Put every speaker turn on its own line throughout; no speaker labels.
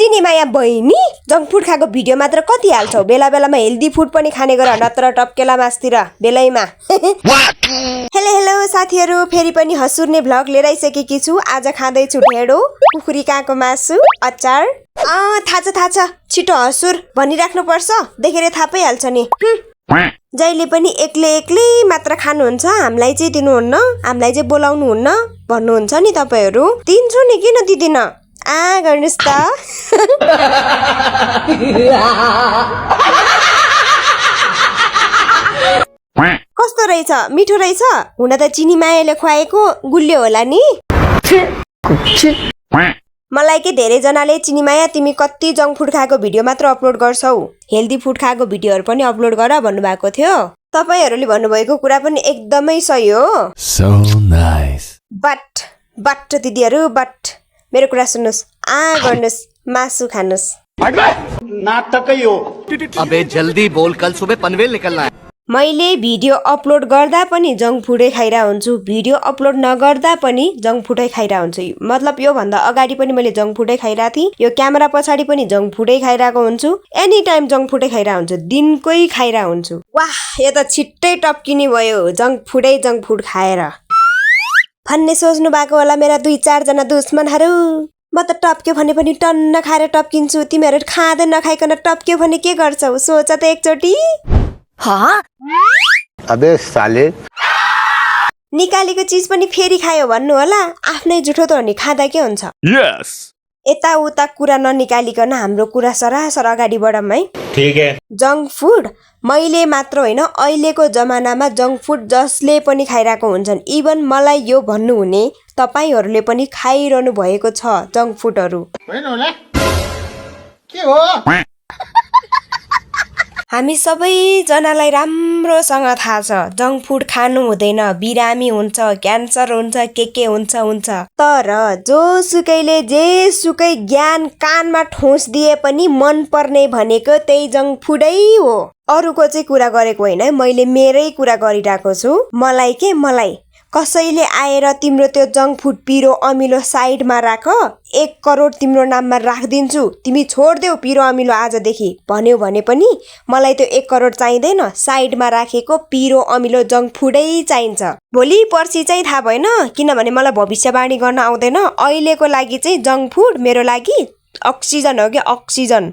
चिनीमाया बहिनी junk food खाएको video मात्र कति हाल्छौ बेला बेलामा हेल्दी फुड पनि खाने गर नत्र टप्केला मासतिर बेलैमा हेलो हेलो साथीहरु फेरि पनि हसुर्ने भ्लग लिएर आइसकेकी छु आज खाँदै छु ढेडो कुखुरी काको मासु अचार थाहा छ छिटो हसुर भनिराख्नु पर्छ देखेर थाहा पाइहाल्छ नि जहिले पनि एक्लै मात्र खानुहुन्छ हामीलाई चाहिँ दिनुहुन्न हामीलाई चाहिँ बोलाउनु हुन्न भन्नुहुन्छ नि तपाईहरु दिन्छु नि किन दिदिन गर्नुस् त कस्तो रहेछ मिठो रहेछ हुन त चिनी मायाले खुवाएको गुल्यो होला नि मलाई के धेरै जनाले चिनी माया तिमी कति जङ्क फुड खाएको भिडियो मात्र अपलोड गर्छौ हेल्दी फुड खाएको भिडियोहरु पनि अपलोड गर भन्नुभएको थियो तपाईहरुले भन्नुभएको कुरा पनि एकदमै सही हो
so nice
बट दिदीहरु बट मेरो कुरा सुन्नुस् गर्नुस् मासु खानुस्
नाटकै हो
अबे जल्दी बोल कल सुबह पनवेल निकलना है
मैले भिडियो अपलोड गर्दा पनि जङ्क फुडै खाइरा हुन्छु भिडियो अपलोड नगर्दा पनि जङ्क फुडै खाइरा हुन्छु मतलब यो भन्दा अगाडि पनि मैले जङ्क फुडै खाइरा थिए यो क्यामेरा पछाडी पनि जङ्क फुडै खाइराको हुन्छु एनी टाइम जङ्क फुडै खाइरा हुन्छु दिनकै खाइरा हुन्छु वाह यो त छिट्टै टप्किने भयो जङ्क फुड खाएर भन्ने सोच्नु भएको होला मेरा 2-4 जना दुश्मनहरु म त टप्क्यो भने पनि टन्न खाएर टप्किन्छु तिमीहरु खाँदै नखाइकन टप्क्यो भने के गर्छौ सोच त एकचोटी
अबे साले
निकालेको चीज पनि फेरि खायो भन्नु होला आफ्नै जुठो त हो नि खाँदा के हुन्छ
yes
यता उता कुरा ननिकालिकन हाम्रो कुरा सरासर अगाडि बढौँ है
ठीक है
जङ्क फुड मैले मात्र होइन अहिलेको जमानामा जङ्क फुड जसले पनि खाइरहेको हुन्छन् इभन मलाई यो भन्नु हुने तपाईहरुले पनि खाइरहनु भएको छ जङ्क फुडहरु
होइन होला के हो
हामी सबै जनालाई राम्रोसँग थाहा छ जङ्क फुड खानु हुँदैन बिरामी हुन्छ क्यान्सर हुन्छ के हुन्छ तर जोसुकैले जेसुकै ज्ञान कानमा ठोस दिए पनि मन पर्ने भनेको त्यही जङ्क फुडै हो अरूको चाहिँ कुरा गरेको होइन मैले मेरै कुरा गरिरहेको छु मलाई कसैले आएर तिम्रो त्यो जङ्क फुड पिरो अमिलो साइडमा राख 1 करोड तिम्रो नाममा राखदिन्छु तिमी छोड्देऊ पिरो अमिलो आजदेखि भन्यो भने पनि मलाई त्यो 1 करोड चाहिँदैन साइडमा राखेको पिरो अमिलो जङ्क फुडै चाहिन्छ भोलि पर्सि चाहिँ थाहा भएन किनभने मलाई भविष्यवाणी गर्न आउँदैन अहिलेको लागि चाहिँ जङ्क फुड मेरो लागि अक्सिजन हो क्या अक्सिजन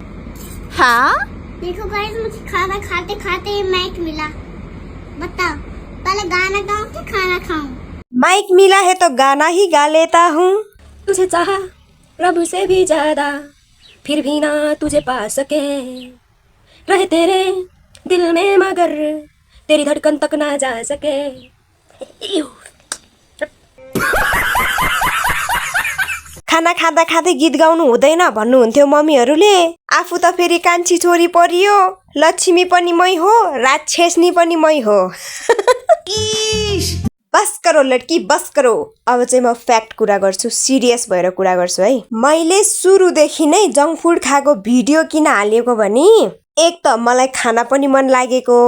देखो गाइस मुझे खाना खाते खाते माइक मिला बताओ पहले गाना गाऊं कि खाना खाऊं
माइक मिला है तो गाना ही गा लेता हूँ
तुझे चाहा रब से भी ज्यादा फिर भी ना तुझे पा सके रहे तेरे दिल में मगर तेरी धड़कन तक ना जा सके
खाना खाँदा खाँदै गीत गाउनु हुँदैन भन्नुहुन्थ्यो मम्मीहरूले आफू त फेरि कान्छी छोरी परियो लक्ष्मी पनि मै हो राक्षसनी पनि मै हो बस करो लड्की बस करो अब चाहिँ म फ्याक्ट कुरा गर्छु सिरियस भएर कुरा गर्छु है मैले सुरुदेखि नै जङ्क फुड खाएको भिडियो किन हालेको भने एक त मलाई खाना पनि मन लागेको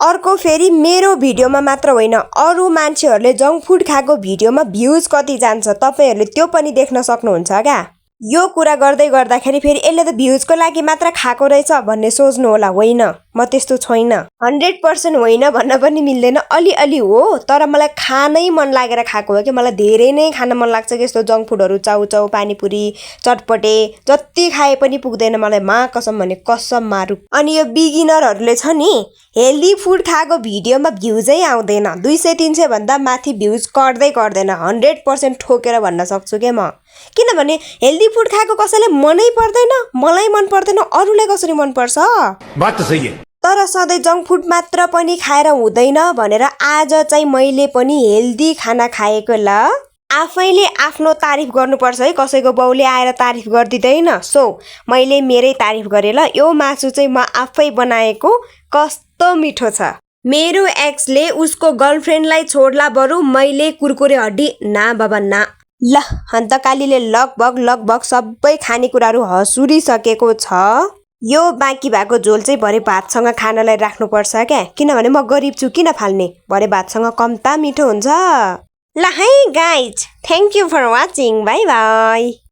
अर्को फेरि मेरो भिडियोमा मात्र होइन अरू मान्छेहरूले जङ्क फुड खाएको भिडियोमा भ्युज कति जान्छ तपाईहरुले त्यो पनि देख्न सक्नुहुन्छ क्या यो कुरा गर्दै गर्दाखेरि फेरि यसले त भ्युजको लागि मात्र खाएको रहेछ भन्ने सोच्नु होला होइन म त्यस्तो छैन 100% होइन भन्न पनि मिल्दैन अलि हो तर मलाई खानै मन लागेर खाएको हो कि मलाई धेरै नै खान मन लाग्छ कि यस्तो जङ्क फुडहरु चाउचाउ पानीपुरी चटपटे जति खाए पनि पुग्दैन मलाई मा कसम भने कसम मारु अनि यो बिगिनरहरुले छ नि हेल्दी फुड खाएको भिडियोमा भ्युजै आउँदैन 200-300 भन्दा माथि भ्युज गर्दैन 100% ठोकेर भन्न सक्छु के म किनभने हेल्दी फुड खाएको कसैले मनै पर्दैन मलाई मन पर्दैन अरूलाई कसरी मन पर्छ
बात त सही है
तर सधैँ जङ्क फुड मात्र पनि खाएर हुँदैन भनेर आज चाहिँ मैले पनि हेल्दी खाना खाएको ल आफैले आफ्नो तारिफ गर्नुपर्छ है कसैको बाउले आएर तारिफ गर्दिदैन सो मैले मेरै तारिफ गरे ल यो मासु चाहिँ म आफै बनाएको कस्तो मिठो छ मेरो एक्सले उसको गर्लफ्रेन्डलाई छोड्ला बरु मैले कुरकुरे हड्डी ना बाबा ना ल हन्तकालीले लगभग सबै खानेकुराहरू हसुरिसकेको छ यो बाँकी भएको झोल चाहिँ भरे भातसँग खानलाई राख्नुपर्छ क्या किनभने म गरिब छु किन फाल्ने भरे भातसँग कम्ता मिठो हुन्छ ल है guys thank you for watching bye by